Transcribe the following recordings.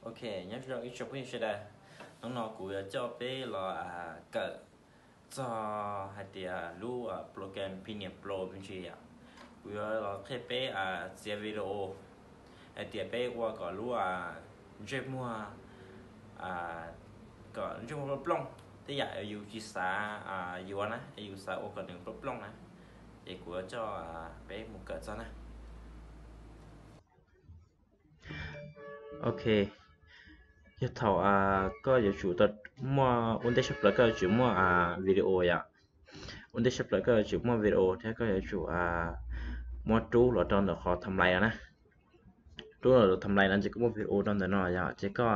Ok, nyob zoo ib tsoom phooj ywg sawv daws, hnub no kuv yuav coj peb los kawm txog hais tias lub program Premiere Pro me ntsis yom. Kuv yuav los qhia peb txiav video hais tias peb ua kom lub ntsej muag, kom ntsej muag plooj plooj tej yam yus tsis xav yuav na, yus xav ua kom nws plooj plooj na. Ces kuv yuav coj peb mus kawm txog na. Ok, yog thaum koj yuav tsum muaj ua ntej tshaj plaws koj yuav tsum muaj video yom. Ua ntej tshaj plaws koj yuav tsum muaj video thiab koj yuav tsum muab rub los rau ntawm qhov thumbnail no na. Rub los rau thumbnail no ces koj muaj video rau ntawm no yom, ces koj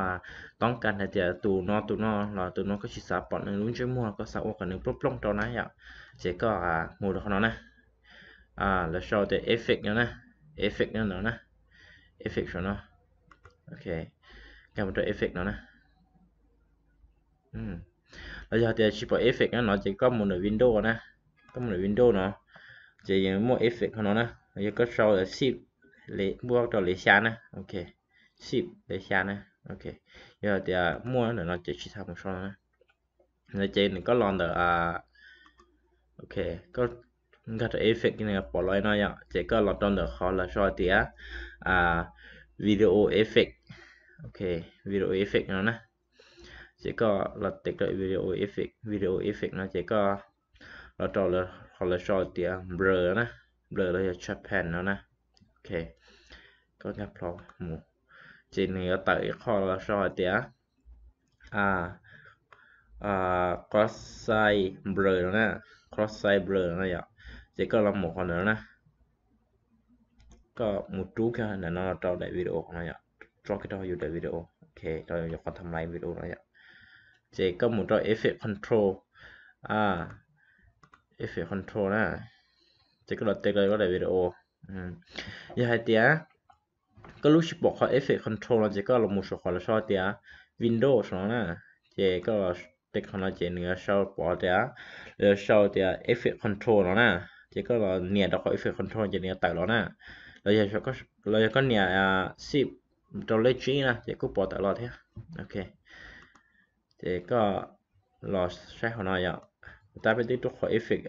toob kas hais tias tus no tus no los tus no koj tsis xav pom nws lub ntsej muag, koj xav ua kom nws plooj plooj rau na yom, ces koj mus rau qhov no na. Lawv sau tias effect no na, effect no na, effect saum no. Ok, koj mus rau effect no na. Los yog tias tsis pom effect no ces koj mus ntawm Windows na, koj mus ntawm Windows no, ces yeej muaj effect qhov no na. Yog koj sau shift npuaj rau li xya na, ok, shift li xya na, ok. Yog tias muaj ntawm no ces tsis txhob mus sau no na. Ces nws koj los ntawm, ok, koj nkag rau effect nws pom los no yom, ces koj los rau ntawm qhov lawv sau tias video effect, ok, video effect no na. Ces koj los tes rau video effect, video effect no ces koj los rau qhov lawv sau tias blur na, blur los yog transparent no na. Ok, koj nkag plho mus, ces nws yuav tawm ib qho los sau hais tias cross-site blur no na, cross-site blur no yom. Ces koj los mus qhov ntawd na, koj mus rub kiag ntawm no rau daim video no yom, tso kiag rau yus daim video, ok, rau yus qhov thumbnail video no yom. Ces koj mus rau effect control, effect control na, ces koj los tes rau koj daim video. Yog hais tias koj lub tsis pom qhov effect control no ces koj los mus saum qhov lawv sau tias Windows saum no na, ces koj tes qhov no ces nws yuav sau pom tias, lawv sau tias effect control no na, ces koj los nias rau qhov effect control ces nws yuav tawm los na. Los yog koj nias shift rau lej tsib na ces kuj pom tawm los thiab. Ok, ces koj los saib qhov no yom, tab peb twb rub qhov effect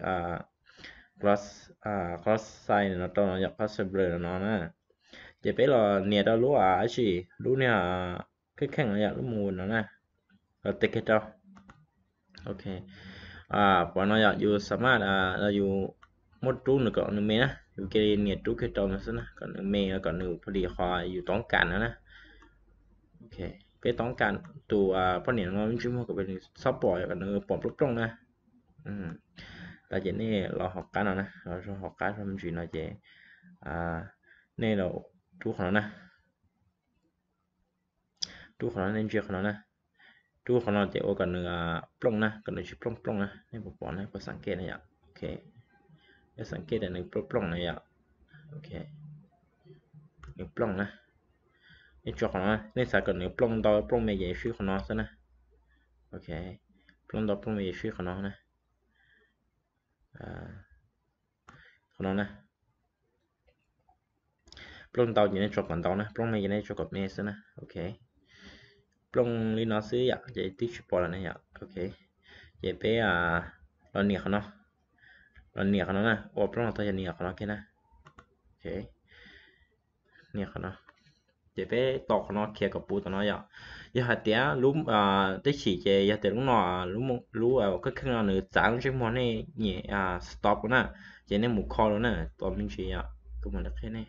cross-site no rau no yom, cross-site blur no na. Ces peb los nias rau lub dab tsi, lub niag kheej kheej no yom, lub mus no na, los tes kiag rau. Ok, pom no yom, yus xav mas yus muab rub nws kom nws me na, yus cia li nias rub kiag rau nws xwb na, kom nws me, kom nws pha li qhov yus toob kas no na. Ok, peb toob kas tus poj niam no ntsej muag kom nws txhob pom, kom nws pom plooj plooj na. Tag ces nej los hauv qab no na, los hauv qab me ntsis no ces nej los rub qhov no na. Rub qhov no, nej ntsia qhov no na. Rub qhov no ces ua kom nws plooj na, kom nws tsis plooj plooj na. Nej puas pom na, puas xav kev na yom? Ok, nej xav kev tias nws plooj plooj na yom? Ok, nws plooj na. Nej tso qhov no, nej xav kom nws plooj ntau plooj me ces swb qhov no xwb na. Ok, plooj ntau plooj me ces swb qhov no na. Qhov no na, plooj ntau ces nej tso kom ntau na, plooj me ces nej tso kom me xwb na. Ok, plooj li no xwb yom, ces twb tsis pom lawm na yom. Ok, ces peb los nias qhov no, los nias qhov no na, ua plooj los tau yog nias qhov no kiag na. Ok, nias qhov no, ces peb tos qhov no khiav kom puv tom no yom. Yog hais tias lub teb chim ces yog tias lub no, lub kheej kheej no nws txav lub ntsej muag nej nyem stop na, ces nej mus kho lawm na, tos me ntsis yom, kuv mam li qhia nej.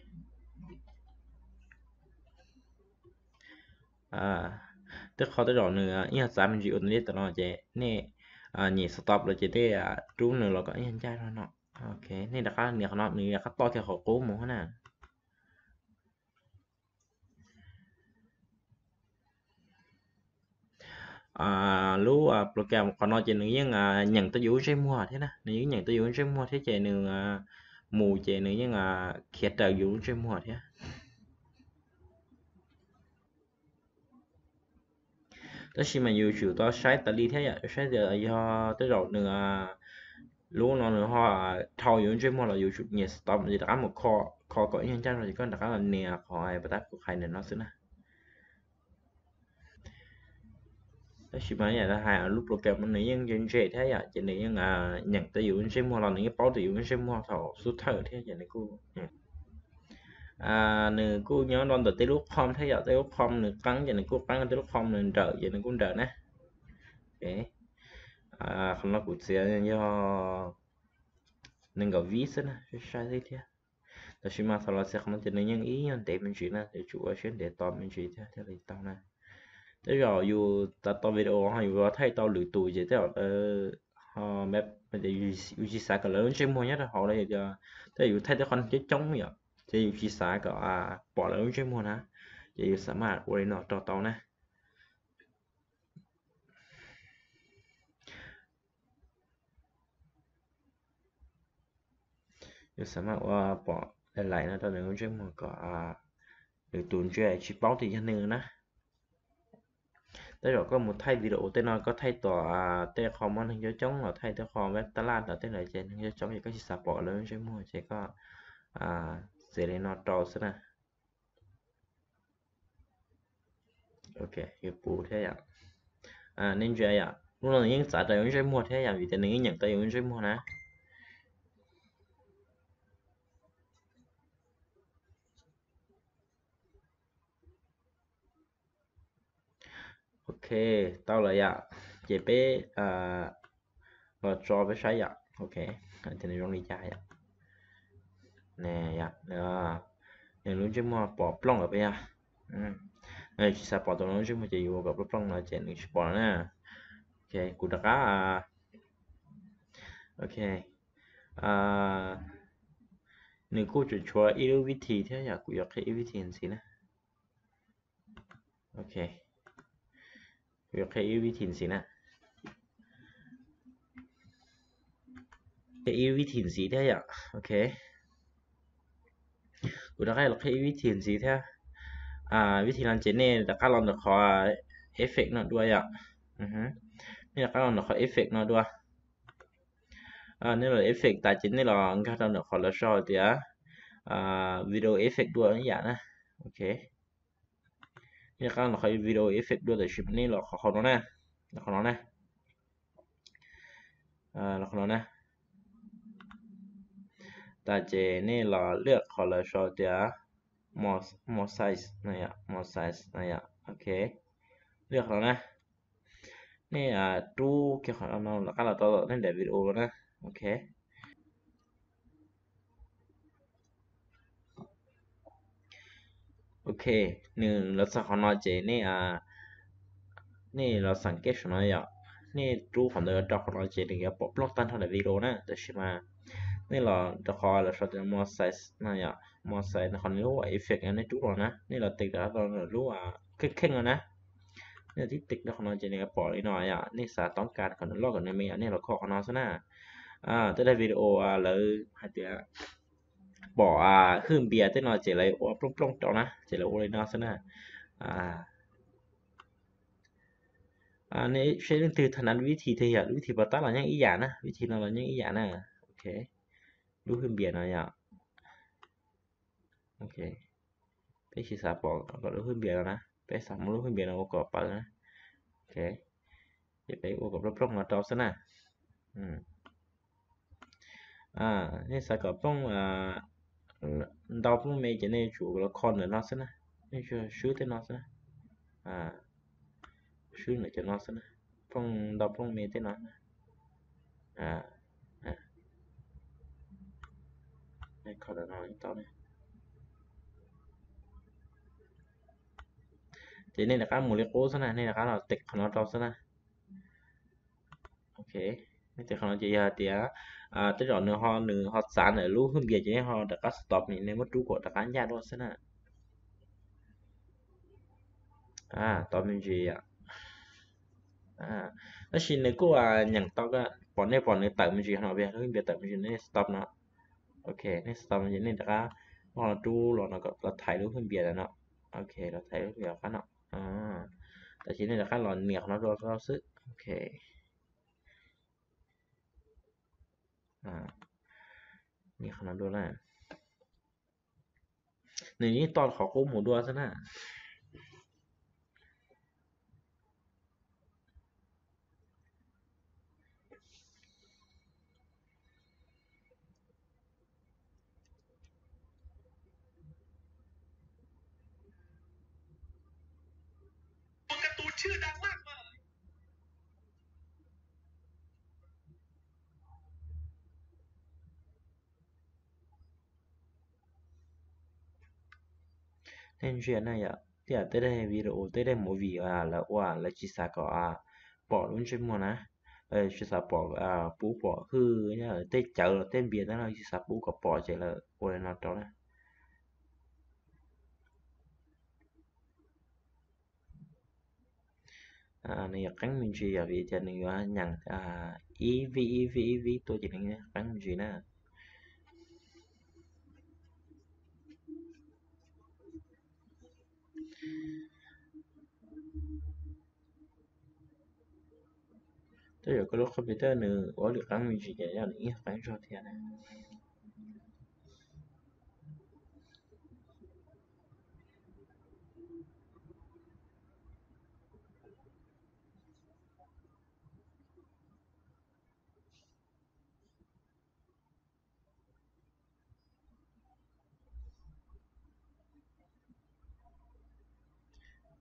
Tej qho tej zaum nws ib yog txav me ntsis ua li tom no ces nej nyem stop lawm ces tej rub nws los kom ib yog ncaj zog no. Ok, nej rov qab nias qhov no, nws rov qab toj kiag qhov qub mus na. Lub program qhov no ces nws yeej nyeem tau yus lub ntsej muag thiab na, nws yeej nyeem tau yus lub ntsej muag thiab ces nws mus ces nws yeej khiav raws yus lub ntsej muag thiab. Tab sis mas yus tsum tau saib tas li thiab yom, saib tias yog tej zaum nws lub no nws ho dhau yus lub ntsej muag los yus tsum nias stop ces rov qab mus kho, kho kom ib yog ncaj zog ces koj rov qab los nias qhov pas tab kuv hais ntawm no xwb na. Tab sis mas yam hais lub program nws yeej ntse ntse thiab yom, ces nws yeej nyeem tau yus lub ntsej muag los nws yeej paub tias yus lub ntsej muag thaum xub thawj thiab ces nws kuj nws kuj nyob rau ntawm tej lub qhov thiab yom, tej lub qhov nws qeeb ces nws kuj qeeb, tej lub qhov nws nrawm ces nws kuj nrawm na. Qhov no kuv txiav yog nees nkaum vib xwb na, sai xwb thiab. Tab sis mas thaum los txiav qhov no ces nws yeej ib nyuag ntev me ntsis na, yuav tsum ua siab ntev tos me ntsis thiab thiaj li tau na. Tej zaum yus tau tau video ho yus thaij tau lwm tus ces tej zaum lawv ho, yus tsis xav kom lawv lub ntsej muag nyob rau hauv los yog tias tej zaum yus thaij tej qhov neeg coob coob yom, ces yus tsis xav kom pom lawv lub ntsej muag na, ces yus xav mas ua li no rau tau na. Yus xav mas ua pom lais lais no rau nws lub ntsej muag kom lwm tus ntsia tsis paub tias yog nws na. Tej zaum koj mus thaij video tej no koj thaij tom tej qho muaj neeg coob coob los thaij tej qho web tab laj tom tej ntawd ces neeg coob coob ces koj tsis xav pom lawv lub ntsej muag ces koj txiav li no rau xwb na. Ok, yus pus thiab yom. Nej ntsia yom, lub no nws yeej txav rau yus lub ntsej muag thiab yom, vim tias nws yeej nyeem tau yus lub ntsej muag na. Ok, tau lawm yom. Ces peb los tso peb saib yom. Ok, tias nws zoo li cas yom. Nws lub ntsej muag pom plooj lawm puas yog? Tsis xav pom tus lub ntsej muag ces yus ua kom plooj plooj no ces nws tsis pom na. Ok, kuv rov qab. Ok, nws kuj tseem tshuav ib lub vib thi thiab yom, kuv yuav qhia ib vib thi ntxiv na. Ok, kuv yuav qhia ib vib thi ntxiv na. Qhia ib vib thi ntxiv thiab yom. Ok, kuv rov qab los qhia ib vib thi ntxiv thiab. Vib thi no ces nej rov qab los ntawm qhov effect no dua yom. Nej rov qab los ntawm qhov effect no dua. Nej los effect tas ces nej los nkag rau ntawm qhov lawv sau tias video effect dua ib yam na. Ok, nej rov qab los qhov video effect dua, tab sis nej los qhov qhov no na, los qhov no na, los qhov no na. Tas ces nej los lwaj qhov lawv sau tias more size no yom, more size no yom. Ok, lwaj qhov no na. Nej rub kiag qhov no rov qab los rau nej daim video no na. Ok, ok, nws los txog qhov no ces nej, nej los xeem keb saum no yom. Nej rub qhov ntawd rau qhov no ces nws yuav pom plooj tag nrho daim video na. Tab sis mas nej los rau qhov lawv sau tias more size no yom, more size no, qhov nws lub effect no nej rub los na, nej los tes rau lub kheej kheej no na. Nej tib tes rau qhov no ces nws yuav pom li no yom. Nej xav toob kas kom nws loj kom nws me yom, nej los kho qhov no xwb na. Tej daim video lawv hais tias pom hwj npias tej no ces lawv ua plooj plooj rau na, ces lawv ua li no xwb na. Nej seb leej twg tha nab vib thi tiag yom, vib thi pov tab los yeej ib yam na, vib thi no los yeej ib yam na. Ok, lub hwj npias no yom. Ok, peb tsis xav pom kom lub hwj npias no na, peb xav muab lub hwj npias no ua kom pawv na. Ok, ces peb ua kom plooj plooj no rau xwb na. Nej xav kom plooj ntau plooj me ces nej yuav tsum los kho ntawm no xwb na. Nej swb tej no xwb na. Swb ntawm cov no xwb na, plooj ntau plooj me tej no na. Kho ntawm no tau na. Ces nej rov qab mus li qub xwb na, nej rov qab los tes qhov no rau xwb na. Ok, nej tes qhov no ces yog tias tej zaum nws ho, nws ho txav ntawm lub hwj npias ces nej ho rov qab stop, nej muab rub kom rov qab ncaj dua xwb na. Tau me ntsis yom. Tab sis nws kuj nyeem tau, pom nej pom nws tawm me ntsis no, lub hwj npias tawm me ntsis, nej stop no. Ok, nej stop no ces nej rov qab muab rub los no kom los thaiv lub hwj npias ntawm no. Ok, los thaiv lub hwj npias qab no. Tab sis nej rov qab los nias qhov no rau xwb. Ok, nias qhov no dua na. Nws yeej toj qhov qub mus dua xwb na. Nej ntsia na yom, tej daim video, tej daim movie lawv ua lawv tsis xav kom pom lub ntsej muag na, tsis xav pom pub pom hwj, tej cawv los tej npias tej no tsis xav pub kom pom ces lawv ua li no rau na. Nws yuav qeeb me ntsis yom, vim tias nws yuav nyeem ib vib ib vib ib vib tuaj ces nws qeeb me ntsis na. Tej zaum koj lub computer nws ua lwm qeeb me ntsis ces yog nws ib qeeb zog thiab na.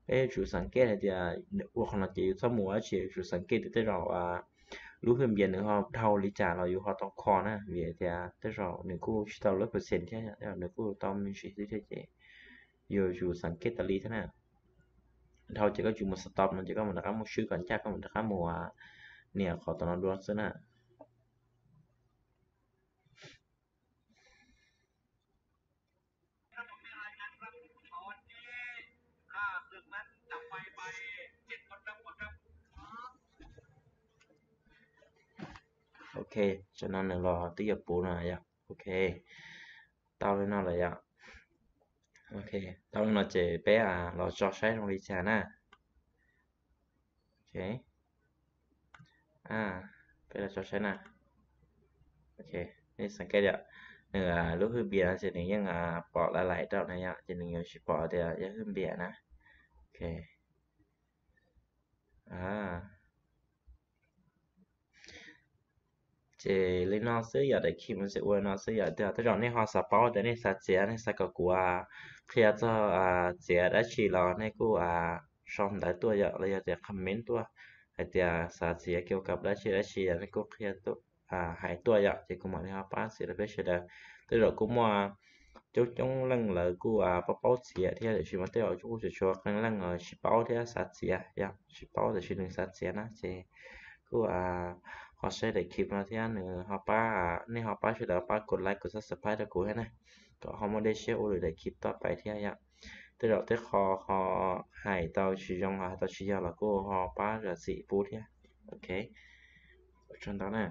Peb yuav tsum xav kiab hais tias ua qhov no ces yus txhob mus ua dab tsi, yuav tsum xav kiab tias tej zaum lub hwj npias nws ho dhau li cas los yus ho tau kho na, vim tias tej zaum nws kuj tsis tau lub percent thiab, nws kuj tau me ntsis xwb thiab ces yuav tsum xav kiab tas li thiab na. Dhau ces koj tsis mus stop no ces koj mam rov qab mus swb kom ncaj, koj mam rov qab mus nias qhov tom no dua xwb na. Ok, tam no nws los twb yuav puv no yom. Ok, tau li no lawm yom. Ok, tau li no ces peb los tso saib zoo li cas na. Ok, peb los tso saib na. Ok, nej xav kiab yom, nws lub hwj npias no ces nws yeej pom laiv laiv rau na yom, ces nws yuav tsis pom tias yog hwj npias na. Ok. Ces li no xwb yom, daim clip no ces ua li no xwb yom. Tej zaum nej ho xav paub tias nej xav txiav, nej xav kom kuv qhia txog txiav dab tsi los nej kuj sau ntawv tuaj yom, los yog tias comment tuaj hais tias xav txiav kiag kab dab tsi dab tsi nej kuj qhia hais tuaj yom, ces kuv mam li ho pab txiav rau peb sawv daws. Tej zaum kuj muaj coob coob leej lawv kuj paub paub txiav thiab, tiam sis mas tej zaum kuj tseem tshuav qee leej tsis paub thiab xav txiav yom, tsis paub tiam sis nws xav txiav na ces kuj ho saib daim clip no thiab nws ho pab, nej ho pab sawv daws pab kom like kom subscribe rau kuv thiab na, kom ho muaj dej siab ua lwm daim clip tom pais thiab yom. Tej zaum tej qho ho hais tau tsis zoo los hais tau tsis yog los kuj ho pab zam txim pub thiab. Ok, ua tsaug ntau na.